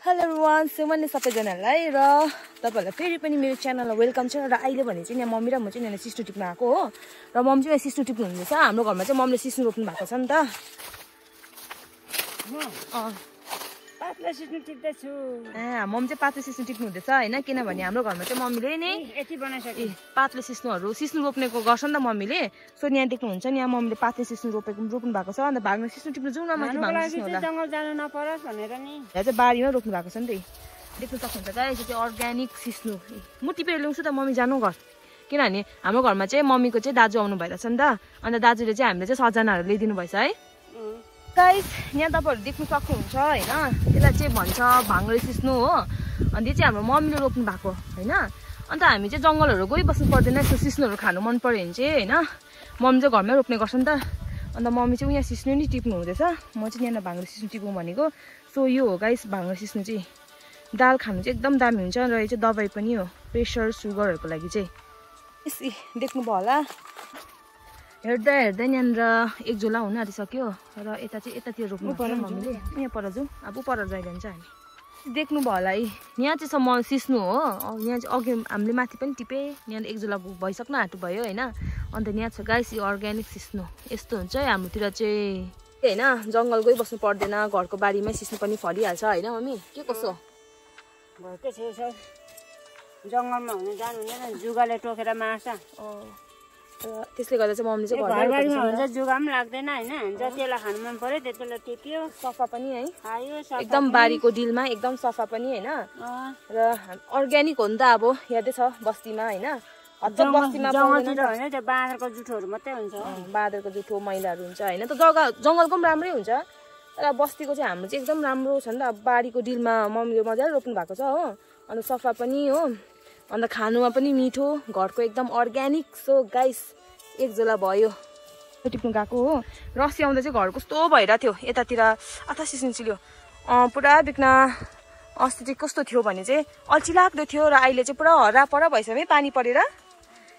Hello everyone, Suman सबैजनालाई र तपाईहरुलाई फेरि पनि मेरो च्यानलमा वेलकम छ। र अहिले भने चाहिँ यहाँ मम्मी र म चाहिँ यहाँ सिस्नु टिप्न आएको हो। र मम्मी चाहिँ यहाँ सिस्नु टिप्नु हुँदैछ। हाम्रो घरमा चाहिँ मम्मीले सिस्नु रोप्नु भएको छ नि त। पातला सिस्नु टिप्दै छु। मम्मी चाहिँ पातले सिस्नु टिप्नु हुँदैछ हैन, किनभने हाम्रो घरमा चाहिँ मम्मीले नि यति बनाइसके पातले सिस्नु रोप्नेको गर्छ नि त मम्मीले। सो यहाँ देख्नुहुन्छ नि यहाँ मम्मीले पातले सिस्नु रोप्नु भएको छ। अन्त भागमा सिस्नु टिप्नु जाउँ न, माथि भागमा सिस्नु होला। जंगल जानु नपरोस् भनेर नि यहाँ चाहिँ बारीमा रोप्नु भएको छ नि त। देख्नु सक्नुहुन्छ गाइस, यो चाहिँ अर्ग्यानिक सिस्नु। म टिपेर ल्याउँछु त, मम्मी जानु घर। किनभने हाम्रो घरमा चाहिँ मम्मीको चाहिँ दाजु आउनु भइरहेछ नि त। अन्त दाजुले चाहिँ हामीले चाहिँ सजनाहरू ल्याइदिनु भएछ है गाइस। यहाँ तपाईहरु देख्नु सक्नुहुन्छ हैन, त्यसलाई चाहिँ भन्छ भाङ्रे सिस्नु हो। अनि यो चाहिँ हाम्रो मम्मीले रोप्नु भएको हैन। अन्त हामी चाहिँ जंगलहरू गइबस्नु पर्दैन, यस्तो सिस्नुहरू खानु मन पर्यो भने चाहिँ हैन, मम्मी चाहिँ घरमै रोप्ने गर्छ नि त। अन्त मम्मी चाहिँ यहाँ सिस्नु नि टिप्नु हुँदैछ, म चाहिँ यहाँ भाङ्रे सिस्नु टिपौँ भनेको। सो यो हो गाइस भाङ्रे सिस्नु चाहिँ। दाल खानु चाहिँ एकदम दामी हुन्छ र यो चाहिँ दबाई पनि हो, प्रेसर सुगरहरूको लागि चाहिँ। देख्नु भयो होला, हेर्दा हेर्दा यहाँनिर एक झोला हुन आँटिसक्यो। र यता चाहिँ यतातिर रोप्नु पर्छ मम्मीले। यहाँ पर जाउँ, अब पर जाइरहन्छ हामी। देख्नु भयो होला, यहाँ चाहिँ म सिस्नु हो। यहाँ चाहिँ अघि हामीले माथि पनि टिपेँ, यहाँ एक झोला भइसक्न आँटु भयो होइन। अन्त यहाँ छ गाइस यो अर्ग्यानिक सिस्नु। यस्तो हुन्छ है हाम्रोतिर चाहिँ होइन, जङ्गल गइबस्नु पर्दैन, घरको बारीमै सिस्नु पनि फलिहाल्छ होइन मम्मी। के कसो घरकै छेउछाउ जङ्गलमा हुन जानु हुँदैन, जुगाले टोकेर मार्छ। त्यसले गर्दा चाहिँ मम्मीले चाहिँ घरबारीमा हुन्छ, जुगा पनि लाग्दैन होइन। जतिलाई खानु मन पर्यो त्यतिलाई टिप्यो, सफा पनि है, खायो एकदम बारीको डिलमा एकदम सफा पनि होइन। र अर्ग्यानिक हो नि त। अब यादै छ बस्तीमा होइन, हतपत बस्तीमा जङ्गलतिर होइन, त्यो बाँदरको जुठोहरू मात्रै हुन्छ। बाँदरको जुठो मैलाहरू हुन्छ होइन। त जङ्गलको पनि राम्रै हुन्छ, तर बस्तीको चाहिँ हाम्रो चाहिँ एकदम राम्रो छ नि त। बारीको डिलमा मम्मीले मजाले रोप्नु भएको छ हो। अन्त सफा पनि हो, अन्त खानुमा पनि मिठो, घरको एकदम अर्ग्यानिक। सो गाइस एक झोला भयो टिप्नु गएको हो। रसी आउँदा चाहिँ घर कस्तो भइरहेको थियो, यतातिर आथा सिस्नु चिल्यो पुरा बिक्न। अस्ति चाहिँ कस्तो थियो भने चाहिँ अल्छी लाग्दो थियो, र अहिले चाहिँ पुरा हरापरा भइसक्यो है, पानी परेर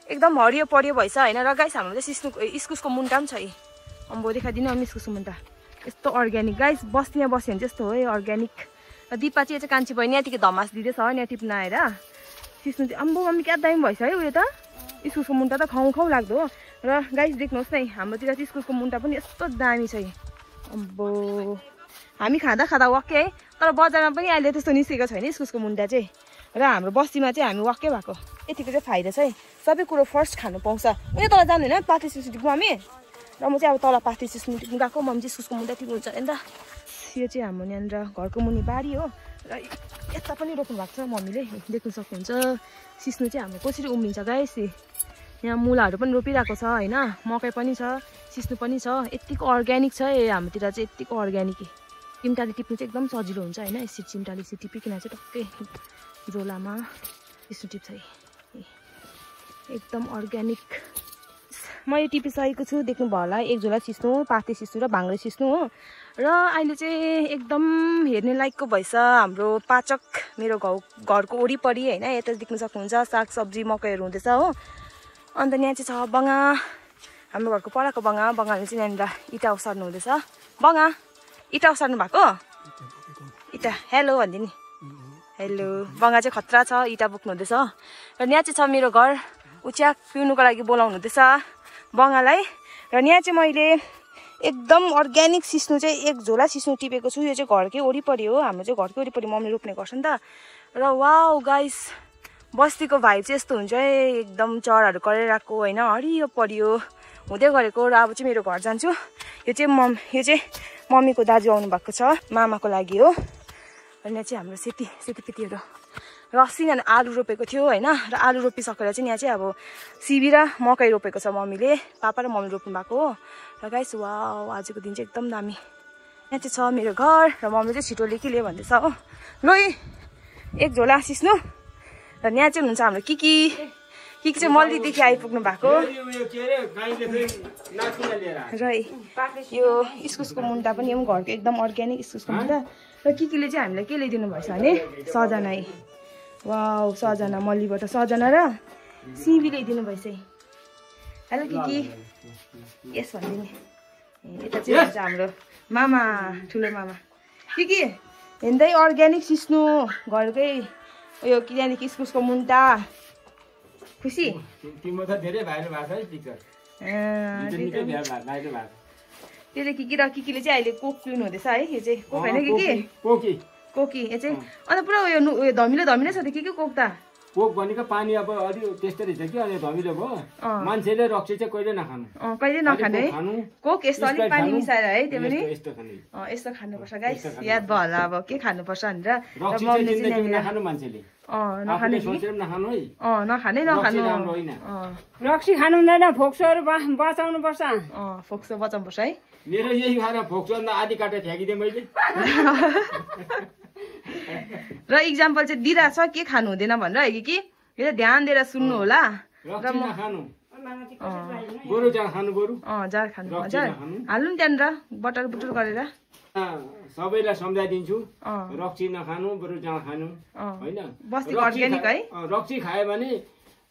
एकदम हरियो परियो भइछ होइन। र गाइस हाम्रो चाहिँ सिस्नुको इस्कुसको मुन्टा पनि छ है। अम्बो देखाइदिनु अम्मी इस्कुसको मुन्टा यस्तो अर्ग्यानिक गाइस। बस्तीमा बस्यो भने चाहिँ यस्तो हो है अर्ग्यानिक। र दिपा चाहिँ कान्छी बहिनी यहाँदेखि धमास दिँदैछ यहाँ टिप्न आएर। सिस्नु चाहिँ अम्बो मम्मी क्या दामी भइछ है उयो त। इस्कुसको मुन्टा त खाउँ खाउँ लाग्दो हो। र गाइस देख्नुहोस् न, हाम्रोतिर चाहिँ इस्कुसको मुन्टा पनि यस्तो दामी छ है। अम्बो हामी खाँदा वाक्कै है, तर बजारमा पनि अहिले त्यस्तो निस्केको छैन इस्कुसको मुन्टा चाहिँ। र हाम्रो बस्तीमा चाहिँ हामी वाक्कै भएको, यतिको चाहिँ फाइदा छ है। सबै कुरो फर्स्ट खानु पाउँछ। उयो तल जानु होइन, पातले सिस्नु टिप्नु हामी। र म चाहिँ अब तल पातले सिस्नु टिप्नु गएको, मम्मी चाहिँ इस्कुसको मुन्टा टिप्नु हुन्छ नि त। यो चाहिँ हाम्रो यहाँनिर घरको मुनि बारी हो। र यता पनि रोप्नु भएको छ मम्मीले, देख्नु सक्नुहुन्छ। सिस्नु चाहिँ हाम्रो कसरी उम्रिन्छ गाइस। यहाँ मुलाहरू पनि रोपिरहेको छ होइन, मकै पनि छ, सिस्नु पनि छ। यतिको अर्ग्यानिक छ हाम्रोतिर चाहिँ, यतिको अर्ग्यानिक। चिम्टाले टिप्नु चाहिँ एकदम सजिलो हुन्छ होइन। यसरी चिम्टाले यसरी टिपिकन चाहिँ टक्कै झोलामा सिस्नु टिप्छ है, एकदम अर्ग्यानिक। म यो टिपिसकेको छु, देख्नु भयो होला। एक झोला सिस्नु, पाते सिस्नु र भाङ्रे सिस्नु हो। र अहिले चाहिँ एकदम हेर्ने लायकको भएछ हाम्रो पाचक, मेरो घरको वरिपरि होइन। यता देख्नु सक्नुहुन्छ सागसब्जी मकैहरू हुँदैछ हो। अन्त यहाँ चाहिँ छ बङ्गा, हाम्रो घरको पराको बङ्गाले चाहिँ यहाँनिर इँटा ओसार्नु हुँदैछ। बङ्गा इँटा ओसार्नु भएको इँटा, हेलो भनिदिनु नि, हेलो। बङ्गा चाहिँ खतरा छ, इँटा बोक्नु हुँदैछ। र यहाँ चाहिँ छ मेरो घर, उच्याक पिउनुको लागि बोलाउनु हुँदैछ बङ्गालाई। र यहाँ चाहिँ मैले एकदम अर्ग्यानिक सिस्नु चाहिँ एक झोला सिस्नु टिपेको छु। यो चाहिँ घरकै वरिपरि हो, हाम्रो चाहिँ घरकै वरिपरि मम्मीले रोप्ने गर्छ नि त। र वाउ गाइस, बस्तीको भाइब चाहिँ यस्तो हुन्छ है, एकदम चराहरू कराइरहेको होइन, हरियो परियो हुँदै गरेको। र अब चाहिँ मेरो घर जान्छु। यो चाहिँ मम्मीको दाजु आउनु भएको छ मामाको लागि हो। र यहाँ चाहिँ हाम्रो सेतीपेतीहरू रसी यहाँ आलु रोपेको थियो होइन। र आलु रोपिसकेर चाहिँ यहाँ चाहिँ अब सिबी र मकै रोपेको छ मम्मीले, पापा र मम्मी रोप्नु भएको हो। र गाइस वाउ आजको दिन चाहिँ एकदम दामी। यहाँ चाहिँ छ मेरो घर, र मम्मी चाहिँ छिटो लेखिले भन्दैछ हो। ल एक झोला सिस्नु। र यहाँ चाहिँ हुनुहुन्छ हाम्रो किकी चाहिँ मल्लीदेखि आइपुग्नु भएको। र यो इस्कुसको मुन्टा पनि घरको एकदम अर्ग्यानिक इस्कुसको मुन्टा। र किकीले चाहिँ हामीलाई के ल्याइदिनु भएछ भने सजना है। वाउ सजना, मल्लीबाट सजना र सिबी ल्याइदिनु भएछ है। हेलो किकी, यस भनिदिने। यता चाहिँ हुन्छ हाम्रो मामा, ठुलो मामा। किकी हिँड्दै अर्ग्यानिक सिस्नु घरकै उयो किनभने इस्कुसको मुन्टा खुसी तिम्रो त धेरै भाइरल भएको छ है पिक्चर त्यसले किकीले चाहिँ अहिले कोक पिउनु हुँदैछ है यो चाहिँ कोक होइन कोकी यो चाहिँ अन्त पुरा उयो धमिलो छ त के कोक त कोक भनेको पानी अब अलि त्यस्तै रहेछ कि अलि धमिलो भयो मान्छेले रक्सी चाहिँ कहिले नखानु कहिले नखाने है कोक यस्तो अलिक पानी मिसाएर है त्यो पनि यस्तो खानुपर्छ गाइस याद भयो होला अब के खानुपर्छ भनेर नखानु मान्छेले नखाने रक्सी खानु हुँदैन फोक्सोहरू बचाउनु पर्छ फोक्सो बचाउनु पर्छ है मेरो यही खाएर फोक्सो आधी काटेर फ्याँकिदिएँ मैले र इक्जाम्पल चाहिँ दिइरहेको छ के खानु हुँदैन भनेर है कि यो चाहिँ ध्यान दिएर सुन्नु होला जार खानु हाल्नु नि त्यहाँनिर बटर बुटर गरेर सबैलाई सम्झाइदिन्छु रक्सी नखानु बरु जाँड खानु होइन बस्तीको अर्ग्यानिक है रक्सी खायो भने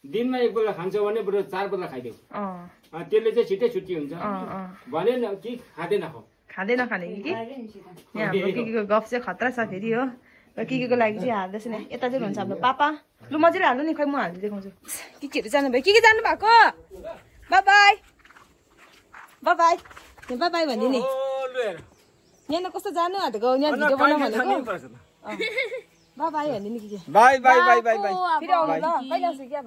दिनमा एक बेला खान्छौ भने बरु 4 बेला खाइदेऊ त्यसले चाहिँ छिट्टै छुट्टी हुन्छ भने कि खाँदै नखाने कि यहाँ हाम्रो किकीको गफ चाहिँ खतरा छ फेरि हो र किकीको लागि चाहिँ हाल्दैछ नि यता चाहिँ हुन्छ हाम्रो पापा लु मजाले हाल्नु नि खै म हाल्दै देखाउँछु किकीहरू जानुभयो के जानु भएको बाई बाई भन्यो नि यहाँ कस्तो जानु आँटेको यहाँ भिडियो बनाउँ भनेको बाई भन्यो नि के बाई फेरि आउनु ल कहिले आउँछु क्या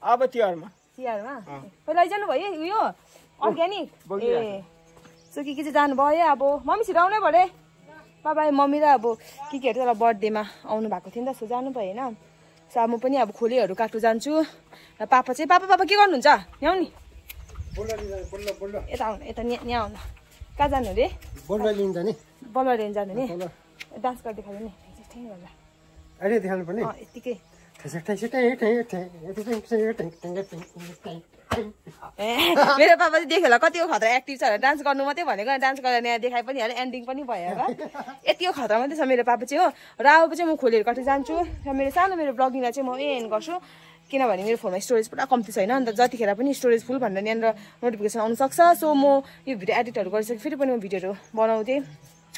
अब तिहारमा खै लैजानु भयो उयो अर्ग्यानिक ए सो के चाहिँ जानुभयो अब मम्मी छिटो आउनै भयो अरे बाबा मम्मी र अब केहरू तर बर्थडेमा आउनु भएको थियो नि त सो जानु भयो होइन सो म पनि अब खोलेहरू काट्नु जान्छु र पापा चाहिँ पापा के गर्नुहुन्छ यहाँ नि यता आउनु यता यहाँ आउनु कहाँ जानु अरे बलुवा लिन जानु नि डान्स गर्दै खानु नि यतिकै मेरो पापा चाहिँ देख्यो होला कतिको खतरा एक्टिभ छ डान्स गर्नु मात्रै भनेको डान्स गरेर यहाँ देखाइ पनि हाल्यो एन्डिङ पनि भयो र यतिको खतरा मात्रै छ मेरो पापा चाहिँ हो र अब चाहिँ म खोलेर कतै जान्छु र मेरो ब्लगिङलाई चाहिँ म एन्ड गर्छु किनभने मेरो फोनमा स्टोरेज पुरा कम्ती छैन अन्त जतिखेर पनि स्टोरेज फुल भनेर यहाँनिर नोटिफिकेसन आउनु सक्छ सो म यो भिडियो एडिटहरू गरिसकेँ फेरि पनि म भिडियोहरू बनाउँदै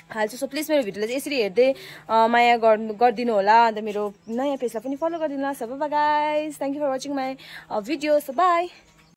हाल्छु सो प्लिज मेरो भिडियोलाई चाहिँ यसरी हेर्दै माया गरिदिनु होला अन्त मेरो नयाँ पेजलाई पनि फलो गरिदिनु होला so bye guys thank you for watching my video so by